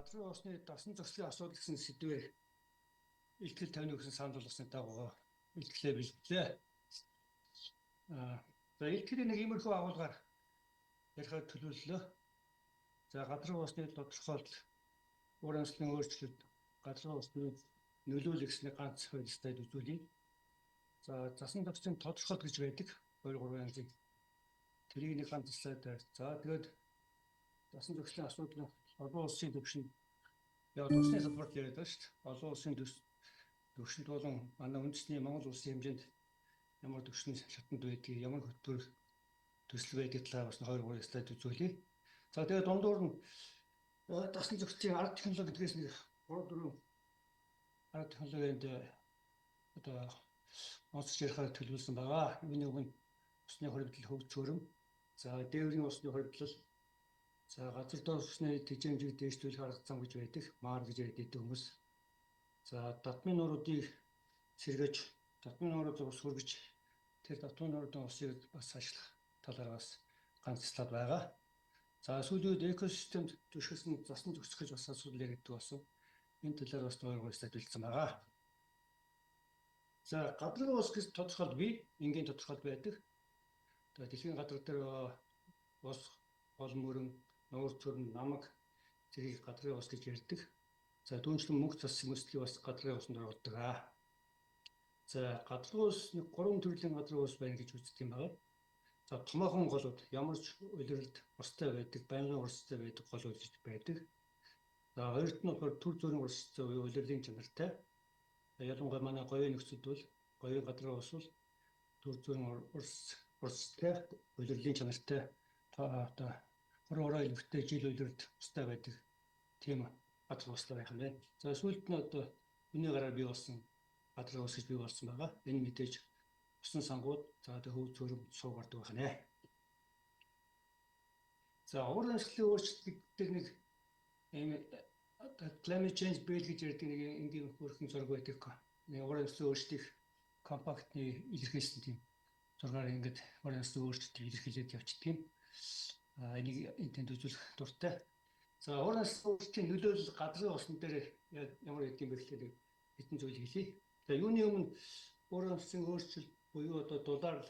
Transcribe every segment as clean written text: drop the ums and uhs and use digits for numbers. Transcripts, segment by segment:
Газрын усны дасан зохицлын асуудал гэсэн сэдвээр илтгэл тавина гэсэн санал болгосны дагуу илтгэлээ бэлтлээ. За илтгэлийн нэг иймэрхүү агуулгаар ярихаар төлөвлөлөө. За газрын усны тодорхойлол, уур амьсгалын өөрчлөлт, газрын усны нөлөөлөл гэсэн ганц хоёр слайд үзүүлье. За засан зохицлын тодорхойлол гэж байдаг. 2 3 янзын. Тэрийг нэг ганц слайдаар. За тэгээд дасан зохицлын асуудал олон улсын түвшинд яг усны салбарт яриад байгаа шүү дээ. Олон улсын түвшинд болон манай үндэсний Монгол улсын хэмжээнд ямар түвшний шатанд байдгийг, ямар хөтөлбөр төсөл байдгийг талаар бас 2 3 слайд үзүүлье. За тэгээд дундуур нь дасан зохицлын арга технологи гэдгээс нэг 3 4 арга технологинд одоо онцлж ярихаар төлөвлөсөн байгаа. Үүний өмнө усны хоригдол хөгжөөрөм, за дээврийн усны хоригдлол, за газар доор усны тэжээмжийг дээшлүүлэх арга зам гэж байдаг. Маар гэж ярьдаг хүмүүс. За татмын нууруудыг сэргээж, татмын нуурууд ус хүргэж, тэр татмын нууруудын усыг бас ашиглах талаар бас ганц слайд байгаа. За сүүлийн үед экосистемд түшгэлсэн засан зохицох гэж бас асуудал яригддаг болсон. Энэ талаар бас 2 3 слайд бэлдсэн байгаа. За гадрын ус гэж тодорхойлол бий, энгийн тодорхойлол байдаг. Тэгээ дэлхийн гадар дээр ус, гол мөрөн, нуур цөрн, намаг зэргийг гадрын ус гэж ярьдаг. За түүнчлэн мөнх цас мөслийг бас гадрын усанд оруулдаг. За гадрын ус нэг 3 төрлийн гадрын ус байна гэж үздэг юм байна. За томоохон голууд ямар ч улиралд устай байдаг, байнгын урстай байдаг голууд гэж байдаг. За хоёрт нь болохоор төр зүрийн урстай буюу улирлын чанартай. Ялангуяа манай говийн нөхцөлд бол говийн гадрын ус бол төр зүрийн урстай, улирлын чанартай одоо 20 орой илүүтэй жил улиралд устай байдаг тийм газар услаа байх юм байна. За сүүлд нь одоо хүний гараар бий болсон газрын ус гэж бий болсон байгаа. Энэ мэдээж усан сангууд, за тэг хөв цөрөм суу гардаг байх нэ. За уур амьсгалын өөрчлөлт гэдэг нэг ийм climate change bill гэж ярьдаг нэг энгийн хөрхэн зураг байдаг. Нэг уур амьсгалын өөрчлөлтийг компактны илэрхийлсэн тийм зургаар ингээд уур амьсгалын өөрчлөлтийг илэрхийлээд явчихдаг юм. Энийг энэ тэнд үзүүлэх дуртай. За уур амьсгалын өөрчлөлтийн нөлөөлөл газрын усан дээр ямар гэдэг юм бэ гэхлээр хэдэн зүйл хэлье. За юуны өмнө уур амьсгалын өөрчлөлт буюу одоо дулаар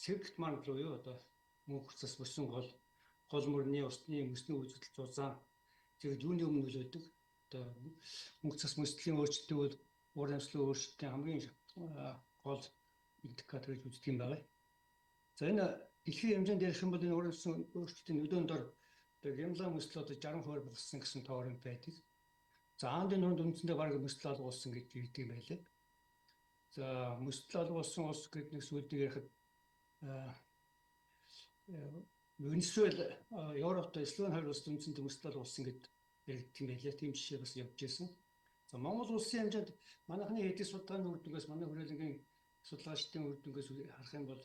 цэвэрлэгт маань буюу одоо мөнх цас мөсөн гол мөрний усны мөсний үзэгдэл зузаан зэрэг юуны өмнө нөлөөлдөг. Одоо мөнх цас мөслийн өөрчлөлтийг бол уур амьсгалын өөрчлөлтийн хамгийн гол индикатор гэж үздэг юм байна. За энэ дэлхийн хэмжээнд ярих юм бол энэ уур амьсгалын өөрчлөлтийн нөлөөнд ор одоо Гимла мөсөл одоо 60% багассан гэсэн тоорон байдаг. За Андын нуруунд үндсэндээ бараг мөсөл алгуулсан гэж ярьдаг юм байлээ. За мөсөл алгуулсан улс гэдэг нэг сүлдийг ярихад Венесуэл, Европт, Словен хоёр улс үндсэндээ мөсөл алгуулсан гэд ярьдаг юм байлээ. Тийм жишээ бас явж ирсэн. За Монгол улсын хэмжээнд манайхны хэдий судалгааны үр дүнгээс, манай хүрээлэнгийн судлаачдын үр дүнгээс харах юм бол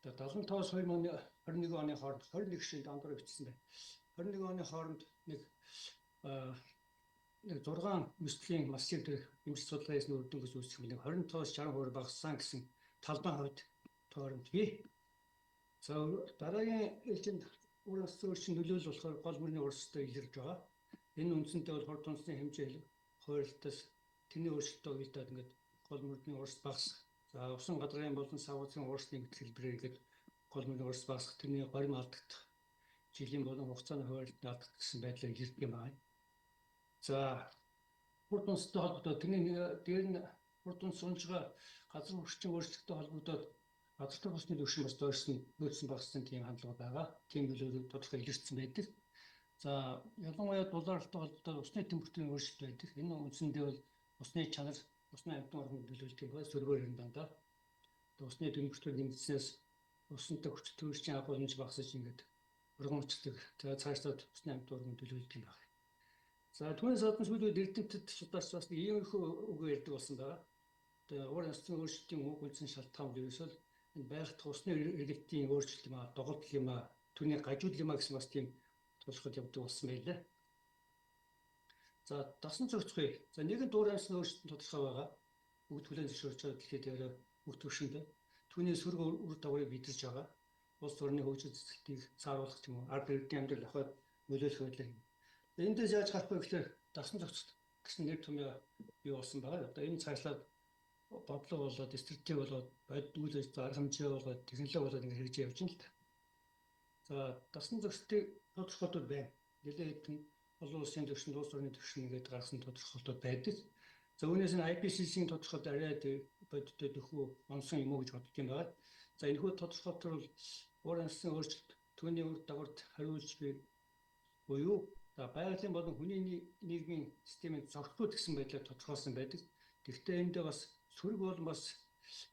одоо 75-аас 2021 оны хооронд 21 шинэ андуур бичсэн байна. 21 оны хооронд нэг 6 мөслийн массив дээр эмч судалгаа хийсэн үр дүнгээс үүсэх юм нэг 25-аас 60% багассан гэсэн талбайн хувьд тооромт бий. За дараагийн ээлжинд уур амьсгалын өөрчлөлтийн нөлөөлөл болохоор гол мөрний урстай илэрж байгаа. Энэ үндсэндээ бол хурд тунцны хэмжээ хойролтоос тэрний өөрчлөлтөд уялдаад ингээд гол мөрний урс багасах. За усан гадрын болон савгацын урсны мэдлэг хэлбэрээр ингээд гол мөрний урс багасах, тэрний горим алдагдах, жилийн болон хугацааны хойролтод алдагдах гэсэн байдлаар илэрдэг юм байна. За хурд тунцтай холбогдоод тэрний дээр нь хурд тунц унжгаа газар хүчний өөрчлөлттэй холбогдоод газар дахь усны түвшин бас дойрсон, нөөцсөн багассан тийм хандлага байгаа. Тийм нөлөөлөл тодорхой илэрсэн байдаг. За ялангуяа дулаалтай холбогдоод усны температурын өөрчлөлт байдаг. Энэ үндсэндээ бол усны чанар, усны амьтан орнд нөлөөлдөг юм байна. Сөргөөр юм дандаа. Усны температур нэмэгдсэнээс усантай хүчтэй төрчин агуулмж багасаж ингээд ургамчлаг. За цаашлаад усны амьтан орнд нөлөөлдөг юм байна. За түүнээс гадна сүүлийн эрдэмтэд судлаач бас нэг иймэрхүү үг ярьдаг болсон байгаа. Одоо уур амьсгалын өөрчлөлтийн уг үндсэн шалтгаан бол ерөөсөө энэ байгаль усны эргэлтийн өөрчлөлт юм аа, доголдол юм аа, түүний гажуудал юм аа гэсэн бас тийм тодорхойлол явдаг болсон байлаа. За дасан зохицохыг. За нэгэн уур амьсгалын өөрчлөлт тодорхой байгаа. Бүгд хүлээн зөвшөөрч байгаа дэлхийд дээр бүх түвшинд. Түүний сөрөг үр дагаврыг мэдэрч байгаа. Улс орны хөгжил цэцгэлтийг сааруулах юм уу, ард иргэдийн амьдрал ахуйд нөлөөлөх байдлаар. Эндээс яаж гарах вэ гэхээр дасан зохицолт гэсэн нэр томьёо бий болсон байгаа. Одоо энэ цаашлаад бодлого болоод, стратеги болоод, бодит үйл ажиллагаа, арга хэмжээ болоод, технологи болоод ингэ хэрэгжиж явж байна л да. За, дасан зохицолтыг тодорхойлолтууд байна. Нэлээд хэдэн олон улсын түвшинд, улс орны түвшинд ингээд гаргасан тодорхойлолтууд байдаг. За, үүнээс нь IPCC-ийн тодорхойлолт арай бодиттой дөхөө онсон юм уу гэж боддог юм байна. За, энэхүү тодорхойлолтоор бол уур амьсгалын өөрчлөлт, түүний үр дагаварт хариулж буй буюу за байгалийн болон хүний нийгмийн системийн зохицууд гэсэн байдлаар тодорхойлсон байдаг. Тэгэхдээ эндээ бас сөрөг болон бас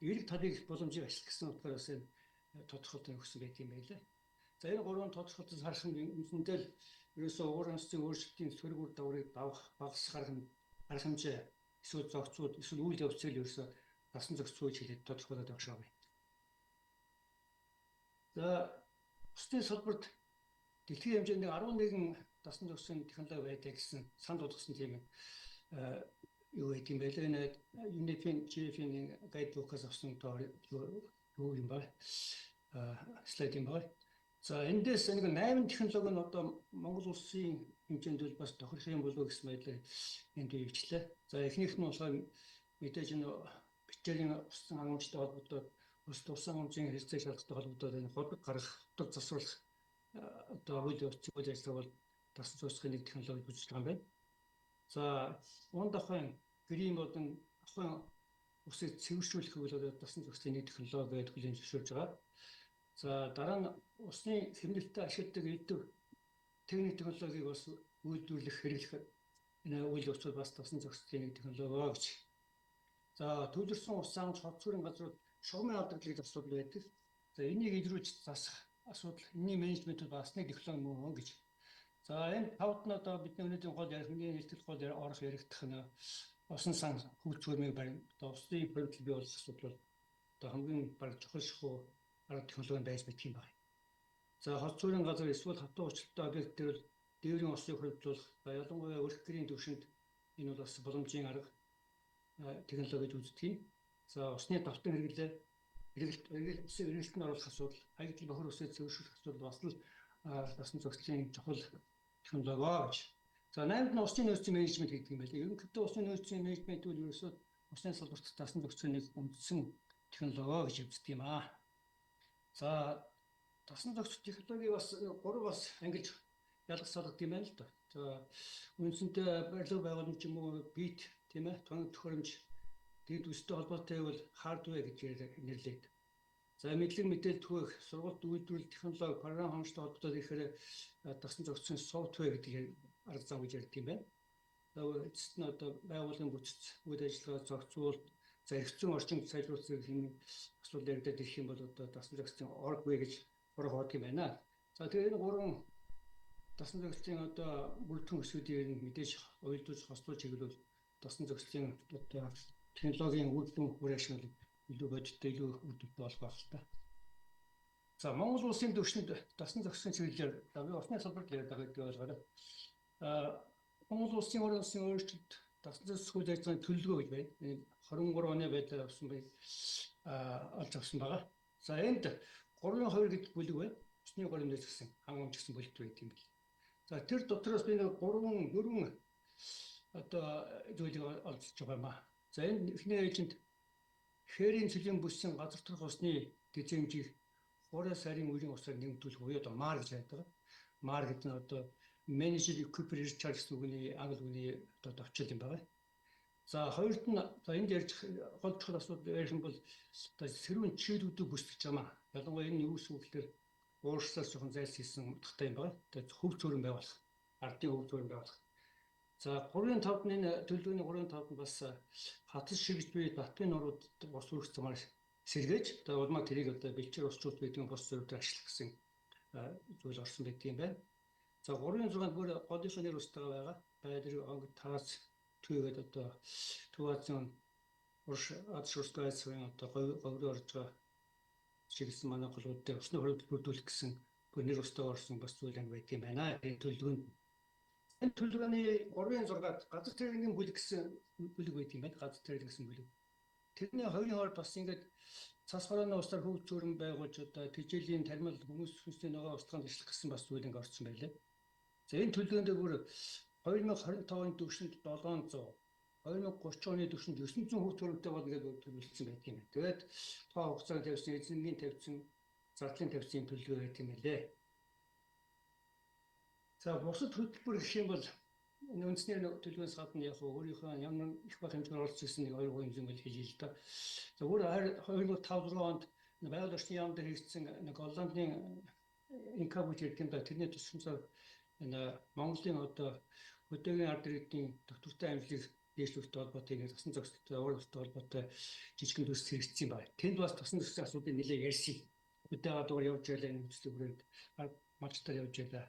эерэг талыг боломжийг ашиглах гэсэн утгаараа бас энэ тодорхойлолтыг өгсөн байдаг юм байлаа. За, энэ гурван тодорхойлолтоос харах нь үндсэндээ л ерөөсөө уур амьсгалын өөрчлөлтийн сөрөг үр дагаврыг давах, багасгах арга хэмжээ эсвэл зохицууд эсвэл үйл явцыг л ерөөсөө дасан зохицуулж хэлээд тодорхойлоод байгаа шиг байна. За, усны салбарт дэлхийн хэмжээнд 11 дасан зохицсон технологи байдаг гэсэн санал болгосон тийм юу байдаг юм бэ лээ. Энэ UNEP-ийн GF-ийн guidebook-аас авсан юу юм бэ? Слайд юм байна. За, эндээс нэг 8 технологи нь одоо Монгол улсын хэмжээнд бол бас тохирох юм болов уу гэсэн байдлаар энд бичлээ. За, эхнийх нь болохоор мэдээж энэ бичээлийн усан хангамжтай холбогдоод, ус тулсан хангамжийн хэрэгцээг шалгахтай холбогдоод энэ годог гаргах, годог засварлах одоо үйл явц, үйл ажиллагаа бол дасан зохицохын нэг технологи үзэж байгаа юм байна. За, унд ахуйн грин болон ахуйн усыг цэвэршүүлэх бол дасан зохицлын нэг технологи гэдэг хүлээн зөвшөөрж байгаа. За, дараа нь усны хэмнэлтэд ашигладаг элдэв техник технологиг бас үйлдвэрлэх, хэрэглэх энэ үйл явцууд бас дасан зохицлын нэг технологи гэж. За, төвлөрсөн ус хангамж, хот зүрийн газрууд шугамын алдагдлыг асуудал байдаг. За, энийг илрүүлж засах асуудал, энэний менежмент бас нэг технологи мөн гэж. За, энэ тавд нь одоо бидний өнөөдрийн гол ярих, миний нийтлэл гол орох яригдах нь усан сан хөвч хөрмийг барин одоо усны баримтлал бий болох асуудал бол одоо хамгийн баг чухал шахуу арга технологи байж мэдэх юм байна. За, хот зүрийн газар эсвэл хатуу уучлалтай объект дээр бол дээврийн усыг хоригдлуулах, ялангуяа өрх гэрийн түвшинд энэ бол бас боломжийн арга технологи гэж үздэг юм. За, усны давтан хэрэглээ, хэрэглэлт, усын эргэлтэнд оруулах асуудал, хаягдал бохир усыг цэвэршүүлэх асуудал бас л дасан зохицлын чухал технологи гэж. За, 8-нд нь усны нөөцийн менежмент гэдэг юм байлээ. Ерөнхийдөө усны нөөцийн менежмент бол ерөөсөө усны салбарт дасан зохицлын нэг үндсэн технологи гэж үздэг юм аа. За, дасан зохицох технологи бас гурав бас ангилж ялгаж салгадаг юм байна л да. За, үндсэндээ барилга байгууламж юм уу, бит тийм ээ, тоног төхөөрөмж дэд үстэй холбоотой бол hardware гэж нэрлэдэг. За, мэдлэг мэдээлэл түгээх, сургалт, үйлдвэрлэл, технологи, програм хангамжтай холбоотой ихээр дасан зохицсон software гэдэг арга зам гэж ярьдаг юм байна. За, эцэст нь одоо байгууллагын бүтц, үйл ажиллагаа зохицуулалт, за эрх зүйн орчин сайжруулах юм асуудал яригдаад ирэх юм бол одоо дасан зохицсон orgware гэж гурав хоодог юм байна. За, тэгээ энэ гурван дасан зохицлын одоо бүрдэн өсвүүдийг мэдээж уялдуулж, хослуулж хэрэглүүл дасан зохицлын одоо технологийн үр дүн үр ашиг нь илүү бодиттой, илүү үр дүнтэй болох байх л та. За, Монгол улсын түвшинд дасан зохицсон чиглэлээр би усны салбарт яриад байгаа гэдэг ойлгоорой. Монгол улсын орон улсын өөрчлөлт дасан зохицох үйл ажиллагааны төлөвлөгөө гэж байна. Энэ 23 оны байдлаар авсан бай олж авсан байгаа. За, энд 3-2 гэдэг бүлэг байна. Усны горимд гэсэн хангамж гэсэн бүлэгт байдаг юм байна. За, тэр дотроос би нэг 3 4 одоо зүйлийг олж байгаа юм аа. За, энэ эхний ээлжинд хээрийн цэлийн бүсийн газар төрх усны тэзэмжийг хуурай сарын үеийн усаар нэмэгдүүлэх буюу одоо MAR гэж байдаг. MAR гэдэг нь одоо Managed Aquifer Recharge гэсэн үгний англи үгний одоо товчлол юм байна. За, хоёрт нь за энд ярьж гол чухал асуудал ярих юм бол одоо сэрүүн чийлүүдийг бүсгэж байгаа маа. Ялангуяа энэ юу гэсэн үг гэхээр ууршсаас жоохон зайлсхийсэн утгатай юм байна. Тэгээ хөв цөөрөн байгуулах. Ардын хөв цөөрөн байгуулах. За, 3-5 нь энэ төлөвлөгөөний 3-5 нь бас хатас шигж буй татвын нурууд ус үрэх замаар сэргээж одоо улмаа тэрийг одоо бэлчээр усчууд гэдэг бус зүйлээр ашиглах гэсэн зүйл орсон байдаг юм байна. За, 3-6-нд бүр голынхоо нэр устгаа байгаа. Байдрыг онгод таац түүгээд одоо Төв Азийн урш Аз шурстай айцын одоо говь руу орж байгаа чиглэсэн манай голууд дээр усны хоригдол бүрдүүлэх гэсэн бүр нэр устгаа орсон бас зүйл анги байдаг юм байна. Энэ төлөвлөгөөнд энэ төлөвлөгөөний 3-6-ад газар тэргийн бүлэг гэсэн бүлэг байдаг юм байна. Газар тэрэг гэсэн бүлэг. Тэрний хоёрын хоор бас ингээд цас хорооны усаар хөв цөөрөн байгуулж одоо тэжээлийн тармил хүмүүс хүнсний ногоо устгаанд ажиллах гэсэн бас зүйл анги орсон байлаа. За энэ төлөвлөгөөнд бүр 2025 оны түвшинд 700, 2030 оны түвшинд 900 хөв цөөрөмтэй болно гэж төлөвлөсөн байдаг юм байна. Тэгээд тухайн хугацаанд тавьсан эзэнгийн тавьсан зардлын тавьсан юм төлөвлөгөө байдаг юм байлээ. За бусад хөтөлбөр гэх юм бол энэ үндэсний төлөвлөгөөнөөс гадна яг өөрийнхөө ямар их бага хэмжээгээр оролцсон гэсэн нэг 2-3 юм хэлж л да. За өөр 2005 6 онд байгаль орчны яам дээр хийгдсэн нэг Голландын инка гэж ярьдаг юм да. Тэрний тусламжаар энэ Монголын одоо хөдөөгийн ард иргэдийн доктортой амжилтыг дээшлүүлэлттэй холбоотой нэг тасан зохицолтой ууралтай холбоотой жижигхэн төсөл хэрэгжсэн байна. Тэнд бас тасан зохицолын асуудлыг нэлээд ярьсан. Хөдөө гадуур явж байлаа энэ төслийн хүрээнд малчтаар явж байлаа.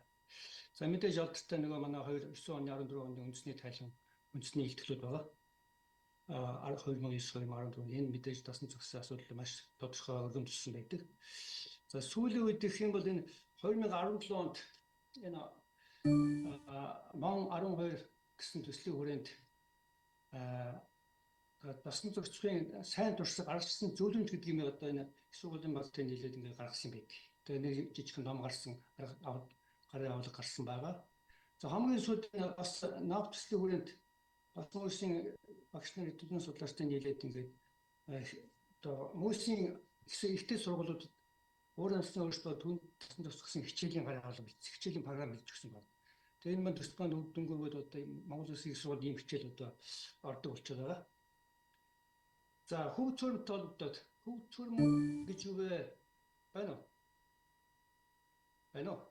За мэдээж алдартай нөгөө манай 2009 оны 14 оны үндэсний тайлан үндэсний илтгэлүүд байгаа. 2009 2014 энэ мэдээж тасан зохицолын асуудал маш тодорхой өргөн төссөн байдаг. За сүүлийн үед гэх юм бол энэ 2017 онд энэ Мон 12 гэсэн төслийн хүрээнд тасан зохицохын сайн туршлага гаргасан зөвлөмж гэдэг юм одоо энэ их сургуулийн багтын нийлээд ингээд гаргасан байдаг. Тэгээ нэг жижигхэн ном гарсан, гарын авлага гарсан байгаа. За хамгийн сүүлд бас НАВ төслийн хүрээнд бас мөсийн багш нар төлөвлөн судлаачдын нийлээд ингээд одоо мөсийн ихтэй сургуулиудад өөр насны өөрчлөлт түн тасан зохицсон хичээлийн гарын авлага бичсэн, хичээлийн програм бичиж өгсөн байна. Тэгээ энэ манд төсөл үр дүнгууд одоо Монгол Улсын их сургууль ийм хичээл одоо ордог болчиход байгаа. За хөв цөөрөмтэй холбогдоод хөв цөөрөм гэж юу вэ? Байна уу? Байна уу?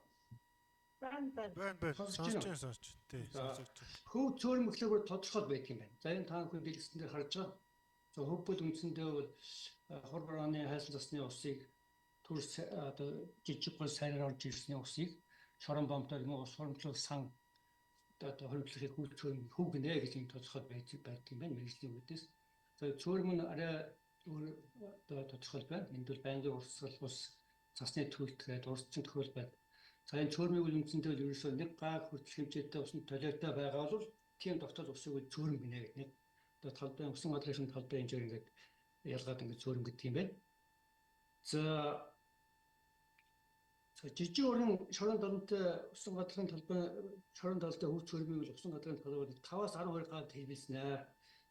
Байна байна. Байна байна. Сонсож байна сонсож. Тий, сонсож. Хөв цөөрөм гэхлээр тодорхой байдаг юм байна. За энэ та бүхэн дэлгэцэн дээр харж байгаа. За хөв бол үндсэндээ бол хур барааны хайсан засны усыг төр одоо жижиг гол сайраар орж ирсний усыг шорон бомтоор юм уу ус хоримтлал сан одоо хоримтлахыг хөв цөөрөм хөв гинэ гэж юм тодорхой байдаг юм байна мэргэжлийн үүднээс. За цөөрөм нь арай өөр одоо тодорхой байна. Энд бол байнгын урсгал ус цасны төлөлт урсчин тохиол байна. За энэ цөөрмийг бол үндсэндээ л ерөөсөө нэг гаг хүртэл хэмжээтэй усан толиотой байгаа бол тийм тогтоол усыг бол цөөрөм гинэ гэдэг нэг одоо талбай усан гадрын талбай хэмжээр ингээд ялгаад ингээд цөөрөм гэдэг юм байна. За жижиг орон шорон далантай усан гадрын талбай шорон далтай хөв цөөрмийг бол усан гадрын талбай бол 5-аас 12 гад хэлбэлсэн ээ.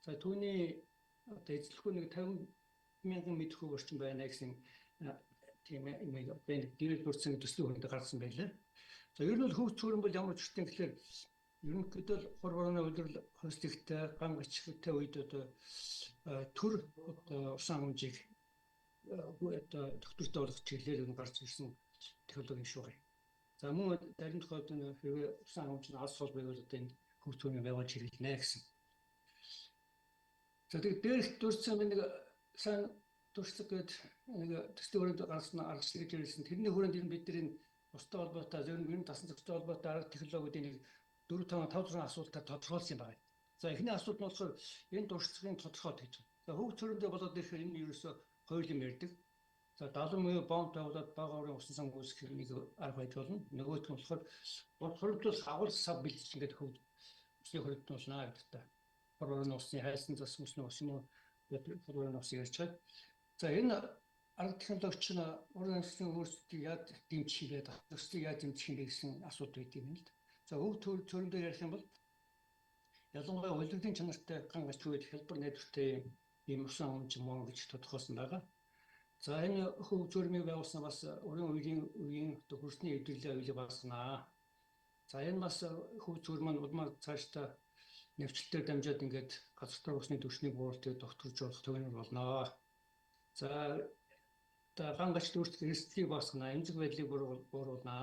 За түүний одоо эзлэхүү нэг 50 мянган мэдхүү орчим байна гэсэн тийм юм одоо энэ дээрэл дурдсан төслийн хүрээнд гаргасан байлаа. За ер нь бол хөв цөөрөн бол ямар учиртай гэхээр ерөнхийдөө л хур барааны улирал хойслогтой гам гачигтай үед одоо төр одоо усан агамжийг одоо доктортой болгох чиглэлээр нь гарч ирсэн технологи юм шүү гэх. За мөн зарим тохиолдолд хэрвээ усан агамж нь алс хол байвал одоо энэ хөв цөөрийн байгуулж хэрэглэнэ гэсэн. За тэгээд дээрх дурдсан нэг сайн туршлага гээд нэг төслийн хүрээнд гаргасан аргачлал гэж ярьсан. Тэрний хүрээнд ер нь бид нар энэ устай холбоотой ер нь тасан зохицтой холбоотой арга технологиудын нэг 4 5 5 6 асуултаар тодорхойлсон юм байна. За эхний асуулт нь болохоор энэ туршлагын тодорхой гэж байна. За хөв цөөрөндөө болоод ирэхээр энэ ерөөсөө хоёр юм ярьдаг. За 70 муу бомб тавиулаад бага орон усан сан үүсгэх нэг арга байж болно. Нөгөөх нь болохоор хоримтлал агуул сав бэлдэж ингээд хөв усны хоримтлуулнаа гэдэг та. Хор усны хайсан зас усны ус юм уу хор усыг ярьж байгаа. За энэ арга технологич нь уран амьсгалын өөрчлөлтийг яаж дэмжих юм бэ? Төслийг яаж дэмжих юм бэ гэсэн асуудал байдаг юм л да. За өв цөөрөн дээр ярих юм бол ялангуяа улирлын чанартай ган гач үед хэлбэр найдвартай ийм усан агамж мөн гэж тодорхойлсон байгаа. За энэ хөв цөөрмийг байгуулсан бас уран үеийн одоо хөрсний эвдэрлэлийн аюулыг багасгана. За энэ бас хөв цөөр маань улмаар цаашдаа нэвчлэлтээр дамжаад ингээд газар дотор усны түвшнийг бууруулдаг докторж болох төгнөр болно. За одоо ган гач дүүртэх эрсдлийг багасгана, эмзэг байдлыг бууруулна.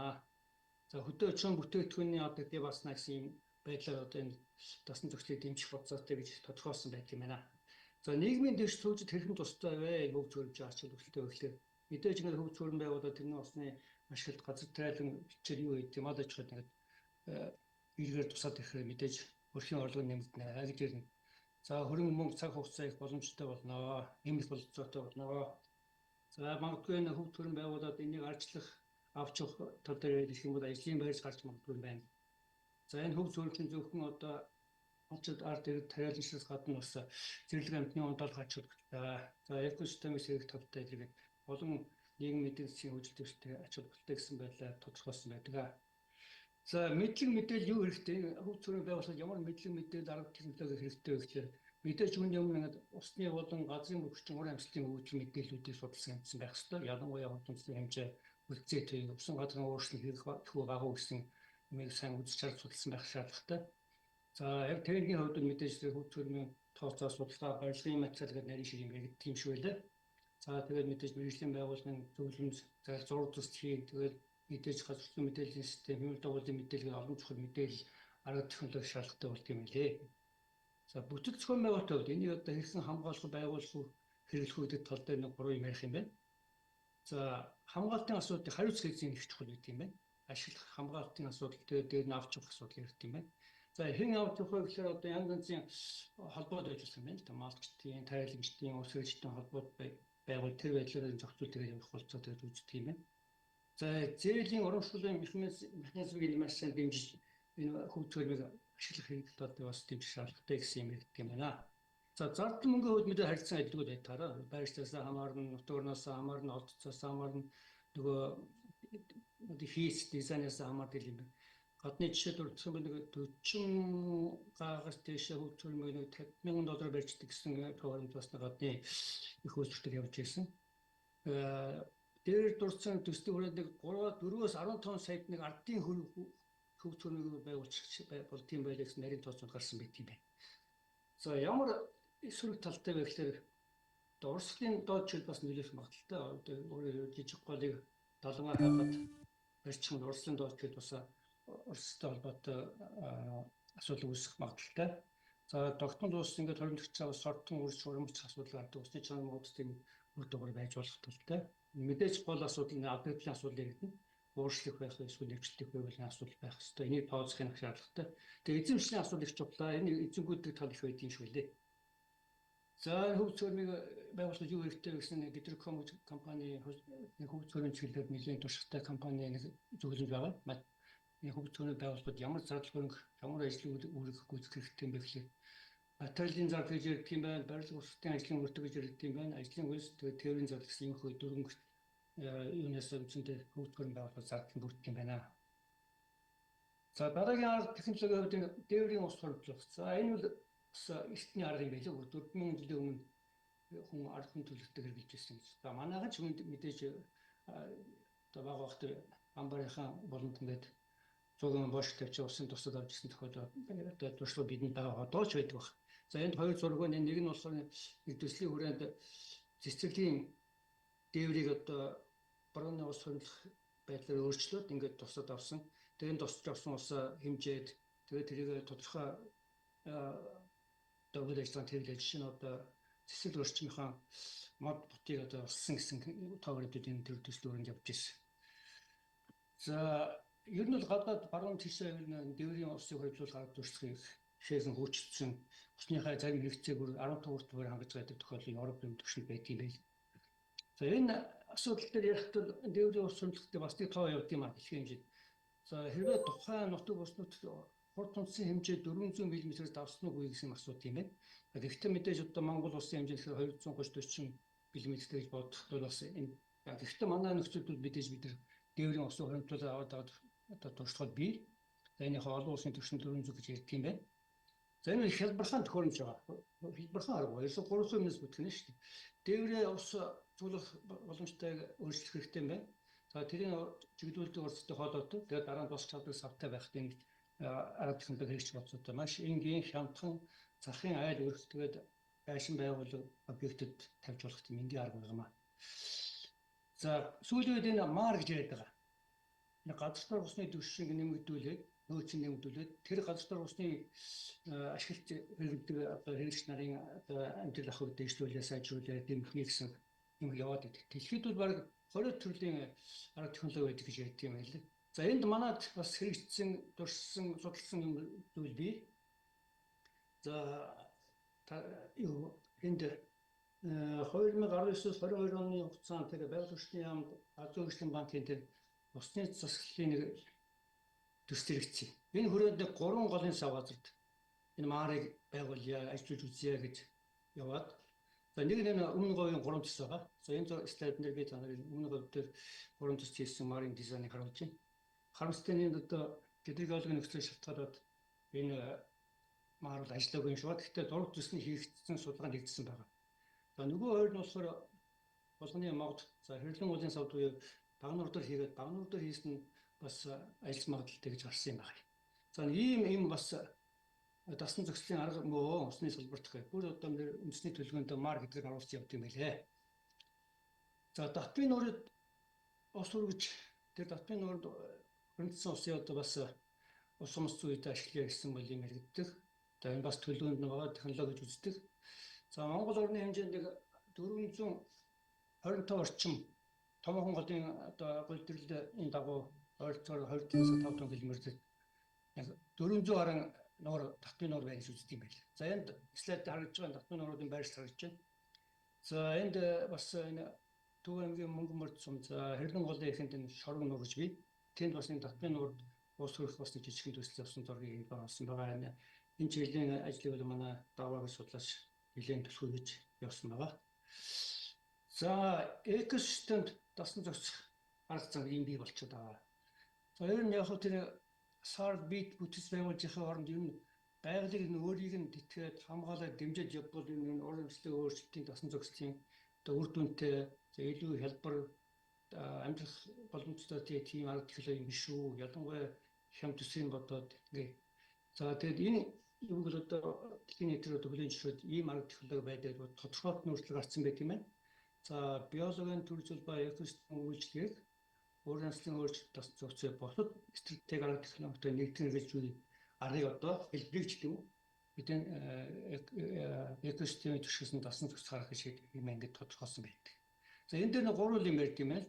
За хөдөө орчин бүтээгдэхүүний авдагдыг багасгана гэсэн юм байдлаар одоо энэ дасан зохицлыг дэмжих бодолцоотой гэж тодорхойлсон байдаг юм байна. За нийгмийн дэвш сүүжид хэрхэн тустай вэ? Хөв цөөрөмж ач холбогдолтой вэ гэхлээр мэдээж ингээд хөв цөөрөн байгуулаад тэрний усны ашиглалт газар тайлан бичээр юу гэдэг мал аж ахуйд ингээд эргээр тусаад ирэхээр мэдээж өрхийн орлого нэмэгдэнэ гэж ярина. За хөрөнгө мөнгө цаг хугацаа их боломжтой болно. Нэмэх бололцоотой болно. За магадгүй энэ хөв цөөрөн байгуулад энийг арчлах авч явах тал дээр ярих юм бол ажлын байрч гарч магадгүй юм байна. За энэ хөв цөөрөмж зөвхөн одоо онцод ард иргэд тариаланчлаас гадна бас зэрлэг амьтны онолох ач холбогдолтой. За экосистемийн сэргийх талтай зэрэг олон нийгмийн эдийн засгийн хөгжил дэвшилтэд ач холбогдолтой гэсэн байдлаар тодорхойлсон байдаг. За мэдлэг мэдээлэл юу хэрэгтэй? Хөв цөрийн байгууллагад ямар мэдлэг мэдээлэл арга технологи хэрэгтэй вэ гэхээр мэдээж үүний өмнө ингээд усны болон газрын мөрчин ур амьсгалын хөгжил мэдээллүүдийг судалсан хэмжсэн байх ёстой. Ялангуяа худалдаа хэмжээ, үлцээ төв, усан газрын өөрчлөлт хэрэг хүү агуу гэсэн юмыг сайн үзэж харж судалсан байх шаардлагатай. За яг техникийн хувьд мэдээж хөв цөрмийн тооцоо судалгаа, барилгын материал гэдэг нарийн шиг юм яригддаг юм шиг байлаа. За тэгээд мэдээж мэргэжлийн байгууллагын зөвлөмж, за зураг төсөл тэгээд мэдээж газар мэдээллийн систем, хэмнэл дагуулын мэдээлэл олон чухал мэдээлэл арга технологи шаардлагатай болд юм лээ. За бүтэц зохион байгуулалтын хувьд энийг одоо хэрхэн хамгаалах, байгуулах, хэрэглэх гэдэг тал дээр нэг гурван юм ярих юм байна. За хамгаалтын асуудлыг хариуцах эзэн их чухал гэдэг юм байна. Ашиглах хамгаалтын асуудал тэгээд дээр нь авч явах асуудал яригддаг юм байна. За хэн авч явах вэ гэхээр одоо янз янзын холбоод байж болох юм байна л да. Малчдын, тайлагчдын, ус хэрэгчдийн холбоод байгуул тэр байдлаар зохицуул тэгээд явах болцоо тэгээд үздэг юм байна. За зээлийн урамшууллын механизмыг маш сайн дэмжиж энэ хөгжүүлмийг ашиглах хэрэгтэй тал дээр бас дэмжих шаардлагатай гэсэн юм ярьдаг юм байна. За зардал мөнгөний хувьд мэдээ харилцан адилгүй байтаараа байршлаас хамаарна, нутаг орноос хамаарна, олдцоос хамаарна, нөгөө хийц дизайнаас хамаардаг юм байна. Гадны жишээ дурдсан юм нэг 40 гаагаас дээшээ хөгжүүлмийг нэг 50,000 доллар барьждаг гэсэн тоонд бас гадны их үйлчлэг явж байсан. Дээр дурдсан төслийн хүрээнд нэг 3-4-өөс 15 саяд нэг ардын хөгжүүлмийг байгуулчих болд юм байлаа гэсэн нарийн тооцоолол гарсан байт юм байна. За ямар сөрөг талтай вэ гэхээр одоо урсгалын доод чил бас нөлөөлөх магадaltaй. Одоо өөрөөр жижиг голыг далангаа хайгаад барьчих нь урсгалын доод чил бас урсгалтай холбоотой асуудал үүсэх магадaltaй. За тогтмол улс ингээд хоримтлогч бас сортон үрж урамч асуудал гардаг. Усны чанар муудын үр дагавар байж болох талтай. Мэдээж гол асуудал нь авдагдлын асуудал яригдана. Ууршлах байх эсвэл нэвчлэх байвал асуудал байх ёстой. Энийг тооцох юм шаардлагатай. Тэгээ эзэмшлийн асуудал их чухлаа. Энэ эзэнгүүддэг тал их байдаг юм шиг үлээ. За хөв цөрмийг байгуулахад юу хэрэгтэй вэ гэсэн Гидроком компани хөв цөрмийн чиглэлээр нэлээд туршлагатай компани нэг зөвлөмж байгаа. Энэ хөв цөрмийг байгуулахад ямар зардал хөрөнгө, ямар ажлын үүрэг гүйцэтгэх хэрэгтэй юм бэ гэхлээр материалын зардал гэж ярьдаг юм байна, барилга урсгалын ажлын үрдэг гэж ярьдаг юм байна, ажлын үйлс тэгээ тээврийн зардал гэсэн юм хөө дөрвөн юунаас үндсэндээ хөв цөрм байгуулахад зардал бүрддэг юм байна. За дараагийн арга технологийн хувьд дээврийн ус хоригдлох. За энэ бол бас эртний арга юм байлаа. 4000 жилийн өмнө хүн ард хүн төлөвтэй хэрэгжилж байсан гэж. За манайхан ч мэдээж одоо бага багт амбарынхаа болонд ингээд зуган бош тавьчих усын тусад авч ирсэн тохиолдол одоо туршлага бидэнд байгаа одоо ч байдаг баг. За энд хоёр зураг байна. Нэг нь болохоор нэг төслийн хүрээнд цэцэрлэгийн дээврийг одоо барууны ус хоригдлох байдлаар өөрчлөөд ингээд тусад авсан. Тэгээд энэ тусч авсан усаа хэмжээд тэгээд тэрийг тодорхой одоо үйл ажиллагаанд хэрэглэж жишээ нь одоо цэцэрлэг орчмынхаа мод бутыг одоо уссан гэсэн тоо баримтууд энэ төр төслийн өрөөнд явж ирсэн. За ер нь бол гадаад баруун тийшээ ер нь дээврийн усыг хоригдлуулах арга туршлагыг шээсэн хөгжсөн усныхаа зарим хэрэгцээг бүр 15 хүртэл бүр хангаж байдаг тохиолдол Европын түвшинд байдаг юм байл. За энэ асуудал дээр ярихад бол дээврийн ус хоригдлоход бас нэг тоо явд юм а дэлхийн хэмжээнд. За хэрвээ тухайн нутаг уснууд хурд тунцын хэмжээ 400 мм-ээс давсан уугүй гэсэн асуудал юм байна. Гэхдээ мэдээж одоо Монгол улсын хэмжээ гэхээр 230 40 мм гэж бодох бол бас энэ гэхдээ манай нөхцөлд мэдээж бид нар дээврийн усын хоримтлал аваад аваад одоо туршлагад бий. За энийхээ олон улсын түвшинд 400 гэж ярьдаг юм байна. За энэ хялбархан төхөөрөмж байгаа. Хялбархан арга. Ерөөсө 300 өмнөөс бүтгэнэ шүү дээ. Дээврээ ус цуглах боломжтой өөрчлөх хэрэгтэй юм байна. За тэрийг чиглүүлдэг орцтой хоолойтой. Тэгээд дараа нь босч чаддаг савтай байх тийм арга технологи хэрэгжих болцоотой. Маш энгийн хямдхан захын айл өргөтгээд байшин байгууллага объектэд тавьж болох тийм энгийн арга юм аа. За сүүлийн үед энэ маар гэж яриад байгаа. Энэ газар дор усны түвшинг нэмэгдүүлээд нөөцийн нэмэгдүүлээд тэр газар дор усны ашиглалт хэрэглэдэг одоо хэрэглэгч нарын одоо амьдрал ахуйг дэвшлүүлээ, сайжруулаа, дэмжих гэсэн юм яваад байдаг. Дэлхийд бол бараг 20 төрлийн арга технологи байдаг гэж ярьдаг юм байлээ. За энд манад бас хэрэгжсэн, туршсан, судалсан юм зүйл бий. За юу энд 2019-с 22 оны хугацаанд тэр байгаль орчны яамд Азийн хөгжлийн банкын тэр усны засаглалын нэг төсөл хэрэгцээ. Энэ хүрээнд нэг 3 голын сав газарт энэ маарыг байгуулъя, ажиллаж үзье гэж яваад. За нэг нь өмнө говийн 3 төс байгаа. За энэ слайд дээр би та нарын өмнө говь дээр 3 төс хийсэн марын дизайныг харуулж байна. Харамсалтай нь энд одоо Гидрогеологийн нөхцөл шалтгаалаад энэ маар бол ажиллаагүй юм шиг байна. Гэхдээ зураг төсний хийгдсэн судалгаанд хийгдсэн байгаа. За нөгөө хоёр нь болохоор Булганы могд, за хэрлэн уулын савд буюу багнуур дээр хийгээд багнуур дээр хийсэн нь бас ажиллах магадлалтай гэж гарсан юм байна. За ийм юм бас дасан зохицлын арга мөө усны салбарт гэх. Бүр одоо нэр үндэсний төлөвлөгөөнд маар гэдгээр оруулсан явд юм байлээ. За Датвын нуурыг ус үргэж тэр Датвын нуурд хөрөнгөсөн усын одоо бас ус хумс үед ашиглая гэсэн бол юм яригддаг. За энэ бас төлөвлөгөөнд нь байгаа технологи гэж үздэг. За Монгол орны хэмжээнд нэг 425 орчим томоохон голын одоо гөлдрлийн дагуу ойролцоогоор 2.5 км-д яг 400 гаруй нуур татвын нуур байна гэж үздэг юм байна. За энд слайд харагдаж байгаа татвын нууруудын байршил харагдаж байна. За энд бас энэ Төв аймгийн Мөнгөн морд сум, за Хэрлэн голын эхэнд энэ шорог нуур гэж бий. Тэнд бас энэ татвын нуурд ус хүрэх бас нэг жижигхэн төсөл явсан зургийг энд оруулсан байгаа. Энэ чиглэлийн ажлыг бол манай даваагийн судлаач нэлээд төлхөө гэж явсан байгаа. За экосистемд дасан зохицох арга зам ийм бий болчиход байгаа. За ер нь яг хөө тэр сар бит бүтэц байгуулжийнхаа оронд ер нь байгалыг нь өөрийг нь тэтгээд хамгаалаад дэмжиж явбал энэ уран зөчлөг өөрчлөлтийн дасан зохицлын одоо үр дүнтэй, за илүү хялбар амьдрах боломжтой тийм арга технологи юм биш үү? Ялангуяа хямд төсвийн бодоод ингээ. За тэгээд энэ юуг л одоо дэлхийн нийтээр одоо хүлээн зөвшөөрөөд ийм арга технологи байдаг тодорхойлт нөөцлөл гарсан байх юм байна. За биологийн төр зүйл ба экосистем үйлчлэгийг ур амьсгалын өөрчлөлт дасан зохицол бусад стратеги арга технологитой нэгтгэн гэж үе аргыг одоо хэлбэрийг ч гэдэм үү бидний экосистемийн түвшингээс дасан зохицох арга гэж юм ингээд тодорхойлсон байдаг. За энэ дээр нэг гурван юм ярьд юм байна.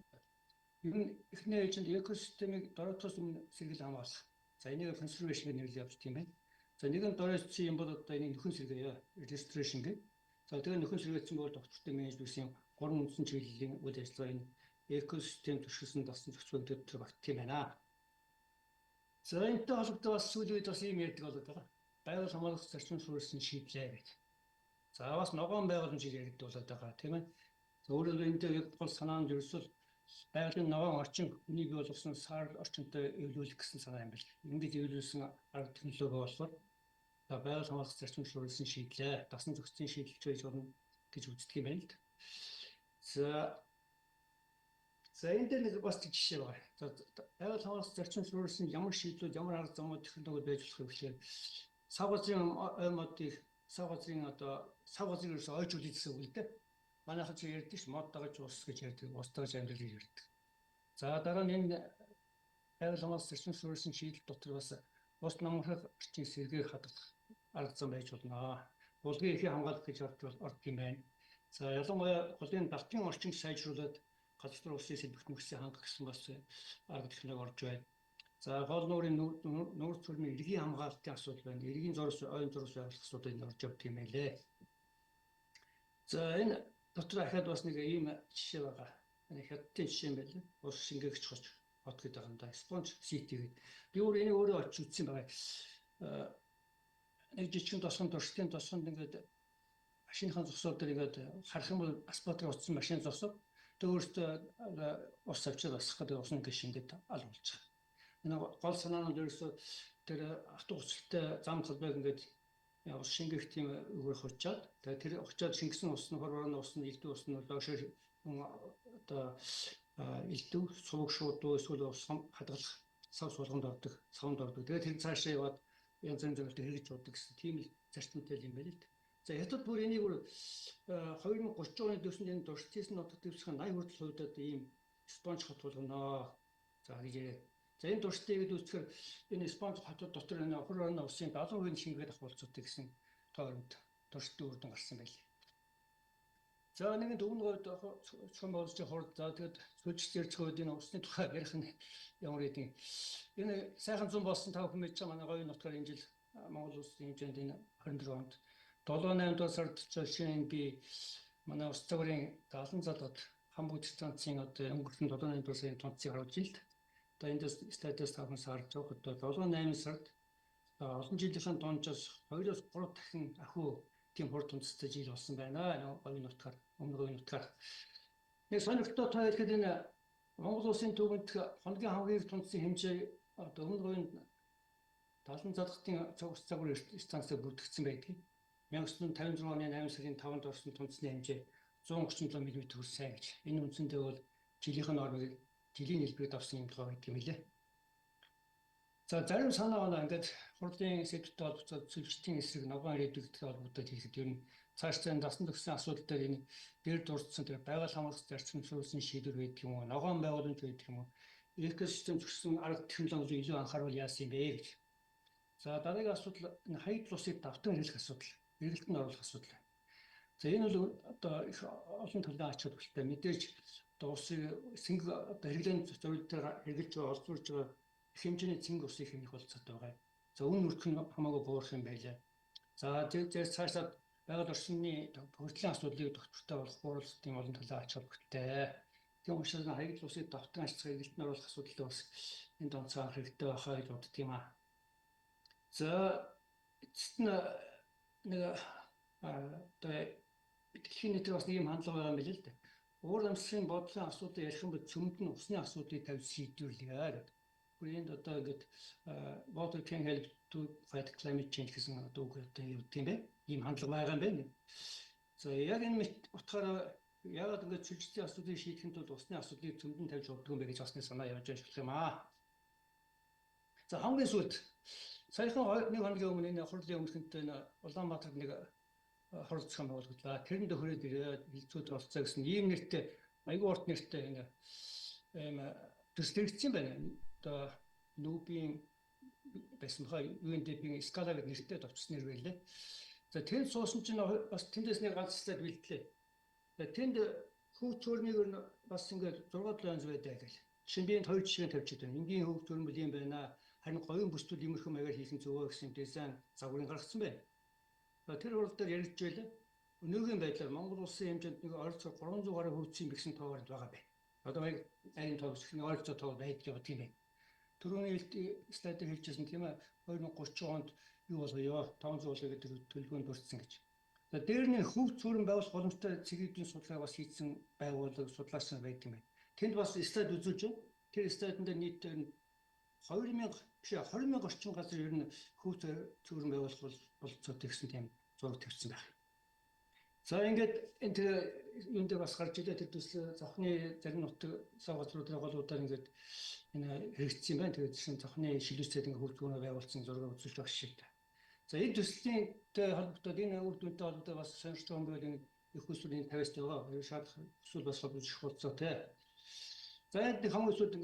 Ер нь эхний ээлжинд экосистемийг доройтоос өмнө сэргийл хамгаалах. За энийг conservation гэж нэрлэж явж тийм байна. За нэг нь доройтсон юм бол одоо энийг нөхөн сэргээе. Restoration гэх. За тэгээ нөхөн сэргээсэн бол доктортой менежмент гэсэн гурван үндсэн чиглэлийн үйл ажиллагаа энэ экосистем түвшилсэн дасан зохицол дотор багтдаг юм байна. За энэтэй холбоотой бас сүүлийн үед бас ийм ярьдаг болоод байгаа. Байгаль хамгаалах зарчим суурьсан шийдлээ гэж. За бас ногоон байгууламж яригддаг болоод байгаа, тийм ээ. За өөрөөр энэ дээр яг гол санаа нь ерөөсөө байгалийн ногоон орчин хүний бий болгосон сар орчинтой эвлүүлэх гэсэн санаа юм байна. Ингэж эвлүүлсэн арга технологи болохоор за байгаль хамгаалах зарчим суурьсан шийдлээ, дасан зохицын шийдэл байж болно гэж үздэг юм байна л да. За энэ дээр нэг бас жишээ байгаа. За байгаль хамгаалах зарчим суурьсан ямар шийдлүүд, ямар арга замууд технологиуд байж болох вэ гэхээр сав газрын ой модыг сав газрын одоо сав газрыг ерөөсөө ойжуулъя гэсэн үг л дээ. Манайхан чи ярьдаг ш мод дагаж ус гэж ярьдаг, ус дагаж амьдрал гэж ярьдаг. За дараа нь энэ байгаль хамгаалах зарчим суурьсан шийдэл дотор бас ус намрах орчин сэргээх хадгалах арга зам байж болно. Булгийн эрхийг хамгаалах гэж ордог юм байна. За ялангуяа голын далдын орчинг сайжруулад газар усын сэлбэгт мөксийг хангах гэсэн бас арга технологи орж байна. За гол нуурын нуур цөрмийн эргийн хамгаалтын асуудал байна. Эргийн зурс, ойн зурс байгуулах асуудал энэ орж явдаг юм байлээ. За энэ дотор ахаад бас нэг ийм жишээ байгаа. Энэ хятадын жишээ юм байлээ. Ус шингээгч хот хот гэдэг юм да. Sponge City гэдэг. Би өөр энийг өөрөө очиж үзсэн байгаа. Нэг жижигэн тосгон туршдын тосгонд ингээд машиныхаа зогсоол дээр ингээд харах юм бол асфальтаар утсан машин зогсов. Тэг өөртөө ус авчиад басах гэдэг ус ингээд шингээд ал болж байгаа. Энэ гол санаа нь ерөөсөө тэр авто хуцалтай зам талбайг ингээд ус шингэх тийм үгээр хучаад тэгээ тэр хучаад шингэсэн ус нь хорвоор нь ус нь элдв ус нь доошоо одоо элдв сувг шуудуу эсвэл ус хадгалах сав суулганд ордог, савнд ордог. Тэгээ тэр цаашаа яваад янз бүрийн зүйлтэй хэрэгж уддаг гэсэн тийм л зарчимтай юм байна л да. За хятад бүр энийг бүр 2030 оны төвшөнд энэ туршилтын нутаг дэвсгэр 80 хүртэл хувьдаад ийм спонж хот болгоно. За гэж яриад. За энэ туршилтыг үүсгэхээр энэ спонж хотод дотор энэ хөр орны усын 70% шингээд авах болцоотой гэсэн тойромт туршилтын үр дүн гарсан байлээ. За нэгэн өмнө говьд зохион байгуулагчийн хурд, за тэгэд сүлжиж ярьж байгаа үед энэ усны тухай ярих нь ямар гэдэг. Энэ сайхан зун болсон та бүхэн мэдж байгаа манай говийн нутгаар энэ жил Монгол улсын хэмжээнд энэ 24 онд 7 8 дугаар сард жишээ нь би манай ус загварын 70 залгад Хамбуг станцын одоо өнгөрсөн 7 8 дугаар сарын тунцыг харуулж ил. Одоо эндээс слайдаас та бүхэн харж байгаа одоо 7 8 сард олон жилийн дунджаас 2-оос 3 дахин ахиу тийм хурд тунцтай жил болсон байна. Говийн нутгаар, өмнө говийн нутгаар. Нэг сонирхолтой тоо хэлэхэд энэ Монгол улсын түүхэнд хоногийн хамгийн их тунцсан хэмжээ одоо өмнө говийн Далан залгалтын ус загвар станцаар бүртгэгдсэн байдгийг. 1956 оны 8 сарын 5-нд орсон тунцны хэмжээ 137 мм хүрсэн гэж. Энэ үндсэндээ бол жилийнх нь нормыг жилийн нийлбэрийг давсан юм тоо байдаг юм лээ. За зарим санаа оноо ингээд хурлын сэдвтэй холбогдоод сүлжтийн эсрэг ногоон ирээдүйтэй холбогдоод хэлэхэд ер нь цаашдаа дасан зохисон асуудал дээр энэ дээр дурдсан тэр байгаль хамгаалах зарчимжуулсан шийдвэр байдаг юм уу, ногоон байгууламж байдаг юм уу, экосистем зөрчсөн арга технологи илүү анхааруул яасан юм бэ гэж. За дараагийн асуудал энэ хаягдл усыг давтан хэрэглэх асуудал, эргэлтэнд оруулах асуудал. За энэ бол одоо их олон талын ач холбогдолтой. Мэдээж одоо усыг сэнгэ одоо хэрэглээний зорилтоор хэрэглэж байгаа, олзуурж байгаа их хэмжээний цэнгэ усыг хэмнэх болцоотой байгаа. За үн нүртэх нь хамаагүй буурах юм байлаа. За тэр цаашаа байгаль орчны бохирдлын асуудлыг тогтвортой болох бууруулалтын олон талын ач холбогдолтой. Тийм учраас хаягдл усыг давтан ашиглах эргэлтэнд оруулах асуудал бас энэ донцоо анх хэрэгтэй байхаа гэж боддог юм аа. За эцэст нь нэг одоо дэлхийн нийтээр бас нэг юм хандлага байгаа юм билээ л дээ. Уур амьсгалын бодлогын асуудлыг ярих юм бол цөмд нь усны асуудлыг тавьж шийдвэрлэе гэдэг. Бүр энд одоо ингээд water can help to fight climate change гэсэн одоо үг одоо явдаг юм бэ? Ийм хандлага байгаа юм байна. За яг энэ мэт утгаараа яагаад ингээд сүлжтийн асуудлыг шийдэхин тулд усны асуудлыг цөмд нь тавьж болдгоо юм бэ гэж бас нэг санаа явж байгаа юм аа. За хамгийн сүүлд саяхан нэг хоногийн өмнө энэ хурлын өмнөхөнтэй энэ Улаанбаатарт нэг хурал зохион байгуулагдлаа. Тэрэнд хүрээд ирээд хилцүүд оролцоо гэсэн ийм нэртэй айгүй урт нэртэй энэ ийм төсөл хэрэгжсэн байна. Одоо нүүбийн байсан баха UNDP-ийн Scala гэдэг нэртэй товчсон нэр байлээ. За тэнд суусан чинь бас тэндээс нэг ганц слайд бэлтлээ. За тэнд хүүч цөөрмийг бас ингээд 6 7 янз байдаг гэл. Жишээ нь би энд хоёр жишээ тавьчихад байна. Энгийн хүүч цөөрмөл юм байна. Харин говийн бүсдүүд иймэрхүү маягаар хийх нь зөвөө гэсэн дизайн загварыг гаргасан байна. За тэр хурал дээр яригдж байлаа. Өнөөгийн байдлаар Монгол улсын хэмжээнд нэг ойролцоогоор 300 гаруй хөгжсөн бэхсэн тоогоор байгаа байна. Одоо яг энэ тоо нэг ойролцоо тоо байдаг явдаг юм байна. Түрүүний слайд дээр хэлжсэн тийм ээ 2030 онд юу болгоё 500 болгоё гэдэг төлөвлөгөөнд дурдсан гэж. За дээр нь хөв цөөрөн байгуулах боломжтой цэгийн судалгаа бас хийсэн байгууллага судлаач нар байдаг юм байна. Тэнд бас слайд үзүүлж байна. Тэр слайдн дээр нийтээр 2000 биш 20 мянга орчим газар ер нь хөв цөөрөн байгуулах болцоотой гэсэн тийм зураг тавьсан байх. За ингээд энэ тэр юун дээр бас гарч илээ тэр төсөл зовхны зарим нутаг сав газруудын голуудаар ингээд энэ хэрэгжсэн юм байна. Тэгээд чинь зовхны шилүүцээд ингээд хөв цөөрөн байгуулсан зураг үзүүлж байгаа шигтэй. За энэ төслийн холбогдоод энэ үр дүнтэй холбогдоод бас сонирхож байгаа юм бол энэ их усүрийн 50-аас байгаа. Шаардлага хүсвэл бас холбож их болцоотой. За энэ хамгийн сүүлд